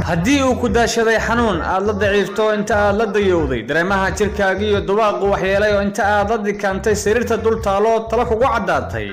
Haddii uu ku daashaday xanuun aad la daciifto, inta aad la dayowday dareemaha jirkaaga iyo dubaaqu waxyeelay, oo inta aad la dikaantay sariirta dul taalo tala kugu caddaatay,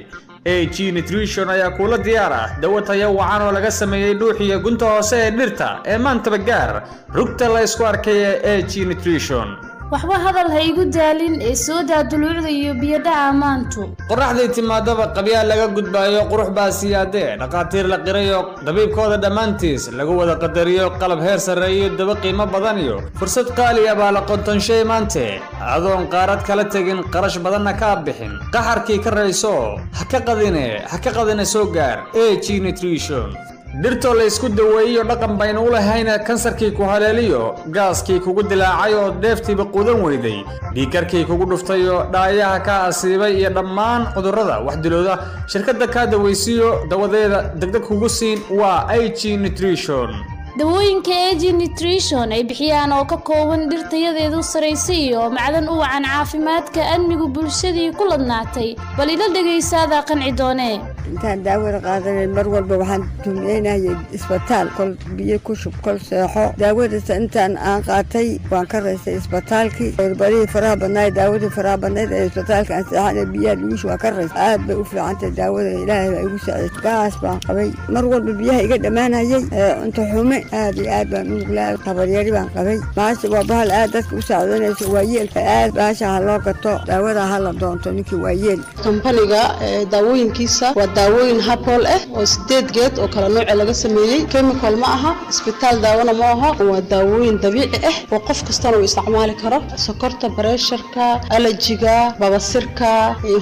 AG Nutrition ayaa kuula diyaar ah dawo tayo wacan oo laga sameeyey dhuuxiyo gunta hoose ee dhirta. Ee maantaba gaar rugta la isku arkay ee AG Nutrition. Waxba hadal ha igu daalin ee soo daa duluucda iyo biyodhaca maantu. Qoraxday timaadaba qabyaa laga gudbaayo, qurux baa siyaadee. Dhakhaatiir la qirayo, dabiibkooda dhammaantiis lagu wada qadariyo, qalab heer sarreeyo, daba qiimo badan iyo fursad qaali ah baa la qontonshay maante. Adoon qaarad kala tegin, qarash badanna kaa bixin, qaxarkii ka rayso, ha ka qadine, ha ka qadine, soo gaar AG Nutrition. Dhirtoo la isku daweeyiyo dhaqan baynu u lahayna, kansarkii ku haleeliyo, gaaskii kugu dilaacay oo dheeftiiba quudan weyday, dhiigkarkii kugu dhuftay oo dhaayaha kaa asiibay, iyo dhammaan cudurrada wax dilooda, shirkadda kaa dawaysiiyo dawadeeda degdeg kugu siin waa AG Nutrition. Dawooyinka AG Nutrition ay bixiyaan oo ka kooban dhir tayadeedu saraysa iyo macdan u wacan caafimaadka admigu, bulshadii ku ladnaatay bal ila dhegaysaada qanci doonee. Intaan daawada qaadanay, mar walba waxaan tumleynayay isbitaal, kol biyo ku shub, kol seexo. Daawadasa intaan aan qaatay waan ka raystay isbitaalkii, barihii faraha badnaay, daawadii faraha badnayd ee isbitaalka aan seexanay, biyaha lagu shub, waan ka raystay. Aad bay u fiicantahay daawada, Ilaahay baa igu saaciday. Gaas baan qabay, mar walba biyaha iga dhammaanayay, cunto xume, aad iyo aad baan u nuglaa, tabaryari baan qabay. Maasha waa bahal aad dadka u saacidanaysa. Waayeelka aad baasha ha loo gato, daawada ha la doonto ninkii waayeel. Kambaniga daawooyinkiisa waa daawooyin herbal ah oo sideed geed oo kala nooce laga sameeyey. Chemical ma aha, isbitaal daawona ma aha, waa daawooyin dabiici ah oo qof kastana uu isticmaali karo. Sokorta, pressure-ka, allergy-ga, babasirka,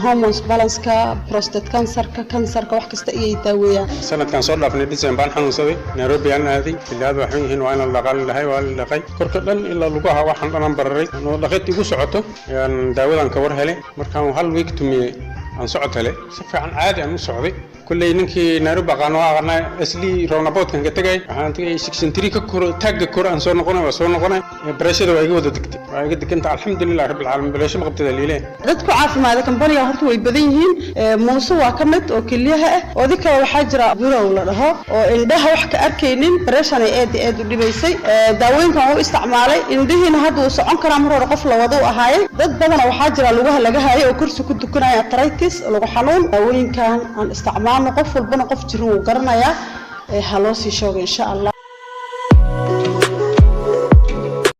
hormones balance-ka, prostate cancerka, kansarka, wax kasta ayay daaweeyaan. Sanadkan soo dhaafnay December baan xanuunsaday, Nairobi aan aaday. Ilaad waxay yihiin waa inaan dhaqaali lahay, waa la dhaqay korka dhan ilaa lugaha, waxaan dhanan bararay oo dhaqid igu socoto ayaan daawadan ka war helay. Markaan hal week tumiyey aan socod helay, si fiican caadi aan u socday. Kulley ninkii Nairobi aqaan waa aqaanaa, Asli roundabout-kan ka tegay, waxaan tegay Section 3 ka koro, taagga koro aan soo noqonay, waa soo noqonay, barashada waa iga wada degtay, waa iga deganta, alxamdulilah rabbil caalamiin. Barasho ma qabtada liileen. Dadku caafimaada kambaniga horta way badan yihiin. Muuse waa ka mid oo kelyaha ah. Odi kale waxaa jira burow la dhaho oo indhaha wax ka arkaynin, bareeshanay aad iyo aad u dhibaysay. Daawooyinkan wuu isticmaalay, indhihiina hadda wuu socon karaa, mar hore qof la wada u ahaayay. Dad badana waxaa jira lugaha laga hayo oo kursi ku dukanaya, arthritis, lugu xanuun. Daawooyinkan aan isticmaalno, qof walbana qof jirin wuu garanayaa, ha loo sii sheego insha Allah.